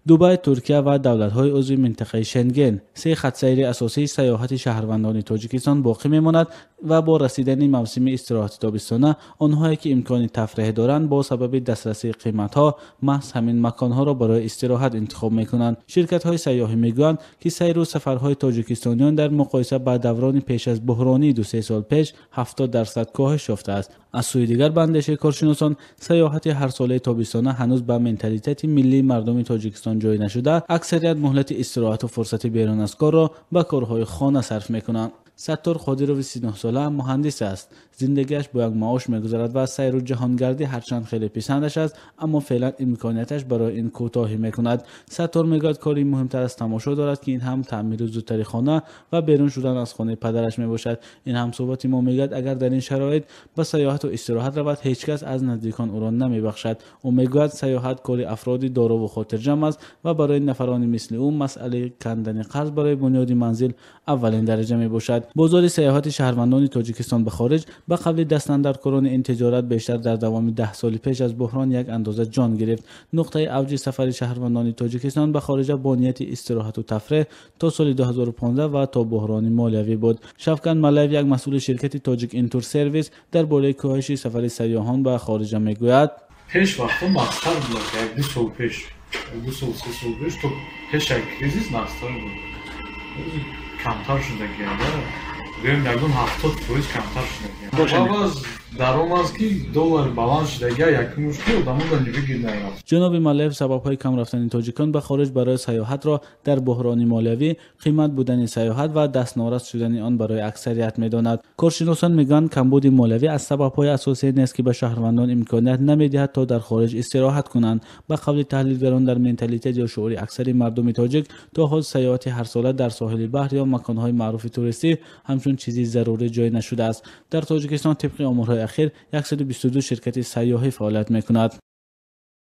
Дубай, Туркия ва давлатҳои узви минтақаи Шенген се хатсайри асосии сайёҳати шаҳрвандони Тоҷикистон боқӣ мемонад ва бо расидани мавсими истироҳати тобистона онҳое ки имкони тафреҳ доранд, бо сабаби дастрасии қиматҳо маҳз ҳамин маконҳоро барои истироҳат интихоб мекунанд. Ширкатҳои сайёҳӣ мегӯянд, ки сайру сафарҳои тоҷикистониён дар муқоиса ба даврони пеш аз буҳронии 2-3 сол пеш 70% коҳиш ёфтааст. Аз сӯи дигар, ба андешаи коршиносон, сайёҳати ҳарсолаи тобистона ҳанӯз ба менталитети миллии мардуми Тоҷикистон ҷой нашуда, аксарият муҳлати истироҳату фурсати берун аз корро ба корҳои хона сарф мекунанд. Саттор Қодирови 39сола муҳандис аст. Зиндагиаш бо як маош мегузарад ва сайру ҷаҳонгардӣ ҳарчанд хеле писандаш аст, аммо феълан имконияташ барои ин кӯтоҳӣ мекунад. Саттор мегӯяд, кори муҳимтар аз тамошо дорад, ки ин ҳам таъмири зудтари хона ва берун шудан аз хонаи падараш мебошад. Ин ҳамсӯҳбати мо мегӯяд, агар дар ин шароит ба сайёҳату истироҳат равад, ҳеҷ кас аз наздикон ӯро намебахшад. Ӯ мегӯяд, сайёҳат кори афроди дорову хотирҷамъ аст ва барои нафарони мисли ӯ масъалаи кандани қарз барои бунёди манзил аввалин дараҷа мебошад. Бозори сайёҳати шаҳрвандони Тоҷикистон ба хориҷ ба қавли дастандаркорони ин тиҷорат бештар дар давоми 10 соли пеш аз буҳрон як андоза ҷон гирифт. Нуқтаи авҷи сафари шаҳрвандони Тоҷикистон ба хориҷа бо нияти истироҳату тафреҳ то соли 2015 ва то буҳрони молиявӣ буд. Шавкат Малаев, як масъули ширкати Тоҷик Интурсервис, дар бораи коҳиши сафари сайёҳон ба хориҷа мегӯяд: пеш вақто нақстар буд, 1-2 сол пеш, 2 сол, 3 сол пеш, то пеш аз кризис нақстар буд. Камтар шудагия, гӯем, ягон 70% камтар шудагия. Баъз даромад, ки доллар баланд шудагия, якумуш ки одамода невыгодно рафт. Ҷаноби Малаев сабабҳои кам рафтани тоҷикон ба хориҷ барои сайёҳатро дар буҳрони молиявӣ, қимат будани сайёҳат ва дастнорас шудани он барои аксарият медонад. Коршиносон мегӯянд, камбуди молиявӣ аз сабабҳои асосие нест, ки ба шаҳрвандон имконият намедиҳад, то дар хориҷ истироҳат кунанд. Ба қавли таҳлилгарон, дар менталитет ё шуури аксари мардуми тоҷик то ҳол сайёҳати ҳарсола дар соҳили баҳр ё маконҳои маъруфи туристӣ ҳамчун чизи зарурӣ ҷой нашудааст. Дар Тоҷикистон тибқи оморҳои ахир 122 ширкати сайёҳӣ фаъолият мекунад.